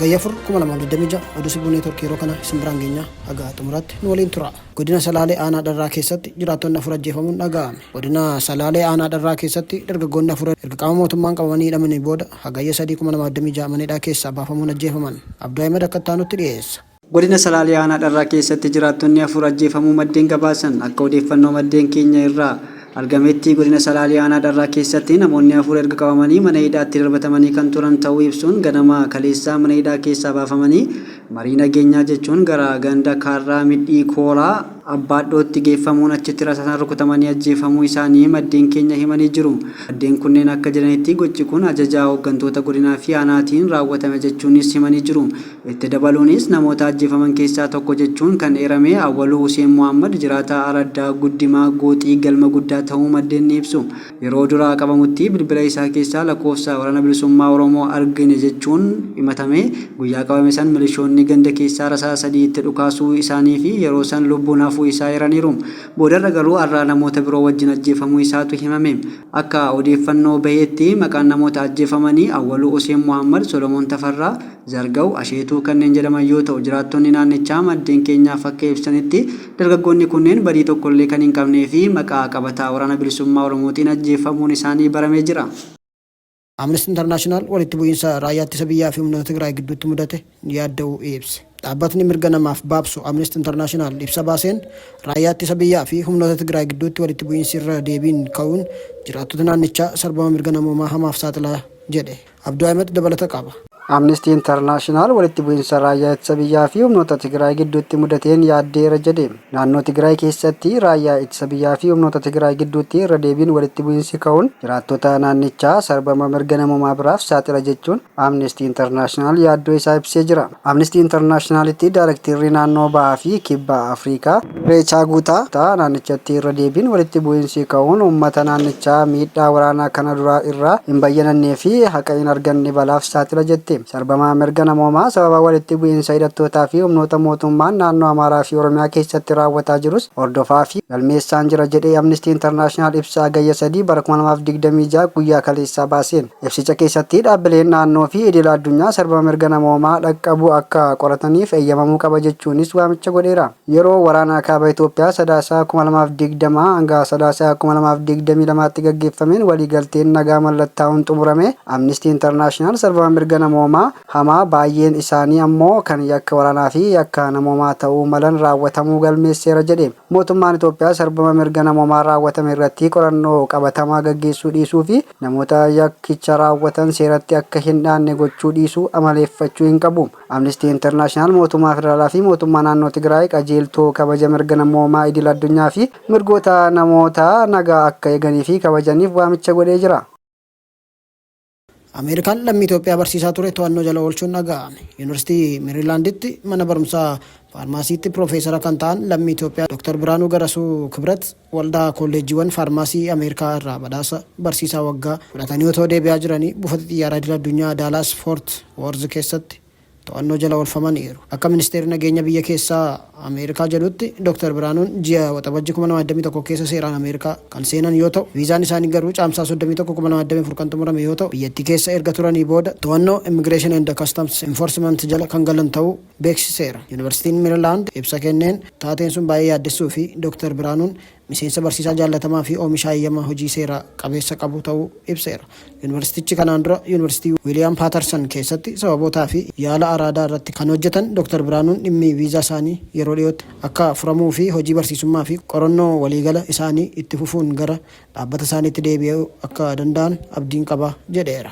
Hagayya 4, 2026 oduu Sibuu Neetwork yeroo kana isin biraan geenya, haga xumuraatti nu waliin tura. Godina Salaalee Aanaa Dharraa keessatti jiraattonni 4 ajjeefamuun dhaga'ame. Godina Salaalee Aanaa Dharraa keessatti dargaggoonni 4 erga qaama mootummaan qabamanii hidhamanii booda Hagayya 3, 2026 mana hidhaa keessaa baafamuun ajjeefaman. Abduu Ahimed akka itti aanutti dhiyeessa. Godina Salaalee Aanaa Dharraa keessatti jiraattonni 4 ajjeefamuu maddeen gabaasan. Akka odeeffannoo maddeen keenya irraa argametti Godina Salaalee Aanaa Dharraa keessatti namoonni 4 erga qabamanii mana hidhaatti darbatamanii kan turan ta'uu ibsuun ganama kaleessaa mana hidhaa keessaa baafamanii marii nageenyaa jechuun gara ganda Kaarraa Midhii Kooraa Abbaadhootti geeffamuun achitti rasaasaan rukutamanii ajjeefamuu isaanii maddeen keenya himanii jiru. Maddeen kunneen akka jedhanitti gochi kun ajaja hooggantoota godinaa fi aanaatiin raawwatame jechuunis himanii jiru. Itti dabaluunis namoota ajjeefaman keessaa tokko jechuun kan eerame Awwaluu Huseen Mohaammad jiraataa araddaa Guddimaa Gooxii Galma Guddaa ta'uu maddeen ni ibsu. Yeroo dura qabamutti bilbila isaa keessaa lakkoofsa Waraana Bilisummaa Oromoo argine jechuun himatamee guyyaa qabame san milishoonni ganda keessaa rasaasa 3 itti dhukaasuu isaanii fi yeroo san lubbuun hafuu isaa eeraniiru. Boodarra garuu har'a namoota biroo wajjin ajjeefamuu isaatu himame. Akka odeeffannoo baheetti maqaan namoota ajjeefamanii Awwaluu Huseen Mohaammad, Solomoon Tafarraa, Zargaw Asheetuu kanneen jedhaman yoo ta'u, jiraattonni naannichaa maddeen keenyaaf akka ibsanitti dargaggoonni kunneen badii tokkollee kan hin qabnee fi maqaa qabataa Waraana Bilisummaa Oromootiin ajjeeffamuun isaanii baramee jira. Amnesty International walitti bu'iinsa Raayyaa Ittisa Biyyaa fi humnoota Tigraay gidduutti mudate yaadda'uu ibse. Dhaabbatni mirga namaaf baabsu Amnesty International ibsa baaseen, Raayyaa Ittisa Biyyaa fi humnoota Tigraay gidduutti walitti bu'iinsi irra deebiin ka'uun jiraattota naannichaa sarbama mirga namoomaa hamaaf saaxilaa jedhe. Abduu Ahimed dabalata qaba. Amnistii Intarnaashinaal walitti bu'insa Raayyaa Ittisa Biyyaa fi humnoota Tigraay gidduutti mudateen yaaddeera jedhe. Naannoo Tigraay keessatti Raayyaa Ittisa Biyyaa fi humnoota Tigraay gidduutti irra deebiin walitti bu'insi ka'uun jiraattota naannichaa sarbama mirga namoomaa biraaf saaxila jechuun Amnesty International yaaddoo isaa ibsee jira. Amnesty International'tti Daarektarri naannoo Bahaa fi Kibba Afrikaa, Ree Chaaguutaa, naannichatti irra deebiin walitti bu'insi ka'uun uummata naannichaa miidhaa waraanaa kana duraa irraa hin bayyanannee fi haqa hin arganne balaaf saaxila jette. Sarbama mirga namoomaa sababa walitti bu'insa hidhattootaa fi humnoota mootummaan naannoo Amaaraa fi Oromiyaa keessatti raawwataa jirus hordofaa fi galmeessaan jira jedhe Amnesty International ibsa Hagayya 3 bara 2026 guyyaa kaleessaa baaseen. Ibsicha keessatti dhaabbileen naannoo fi idila addunyaa sarbama mirga namoomaa dhaqqabu akka qorataniif eeyyamamuu qaba jechuunis waamicha godheera. Yeroo waraana Kaaba Itoophiyaa Sadaasa 2020 hanga Sadaasa 2022tti gaggeeffameen waliigalteen nagaa mallattaa'uun xumurame Amnistii Intarnaashinaal sarbama mirga namoomaa hamaa baayyeen isaanii ammoo kan yakka waraanaa fi yakka namoomaa ta'uu malan raawwatamuu galmeesseera jedhe. Mootummaan Itoophiyaa sarbama mirga namoomaa raawwatame irratti qorannoo qabatamaa gaggeessuu dhiisuu fi namoota yakkicha raawwatan seeratti akka hin dhiyaanne gochuu dhiisuu amaleeffachuu hin qabu. Amnistii Intarnaashinaal mootummaa federaalaa fi mootummaa naannoo Tigraay qajeeltoo kabaja mirga namoomaa idil addunyaa fi mirgoota namoota nagaa akka eeganii fi kabajaniif waamicha godhee jira. Ameerikaan lammii Itoophiyaa barsiisaa ture to'annoo jala oolchuun dhaga'ame. Yuunivarsiitii Meerilaanditti mana barumsaa Faarmaasiitti piroofeesara kan ta'an lammii Itoophiyaa Dr. Birhaanuu Garasuu Kibrat waldaa kolleejjiiwwan Faarmaasii Ameerikaa irraa badhaasa barsiisaa waggaa fudhatanii otoo deebi'aa jiranii buufata xiyyaaraa idil addunyaa Daalaas Foort Woorz keessatti to'annoo jala oolfamaniiru. Akka Ministeerri Nageenya Biyya Keessaa Ameerikaa jedhutti, Dr. Birhaanuun ji'a Waxabajji 2021 keessa seeraan Ameerikaa kan seenan yoo ta'u, viizaan isaanii garuu Caamsaa 31, 2024 kan xumurame yoo ta'u, biyyattii keessa erga turanii booda to'annoo Immigration and Customs Enforcement jala kan galan ta'uu beeksiseera. Yuunivarsiitiin Meerilaand ibsa kenneen, taateen sun baay'ee yaaddessuu fi Dr. Birhaanuun miseensa barsiisaa jaallatamaa fi oomisha hayyama hojii seera qabeessa qabu ta'uu ibseera. Yuunivarsiitichi kanaan dura Yuunivarsiitii Wiiliyaam Paatarsan keessatti sababootaa fi yaala araadaa irratti kan hojjetan Dr. Birhaanuun dhimmi viizaa isaanii yeroo dhiyootti akka furamuu fi hojii barsiisummaa fi qorannoo waliigala isaanii itti fufuun gara dhaabbata isaaniitti deebi'uu akka danda'an abdiin qaba jedheera.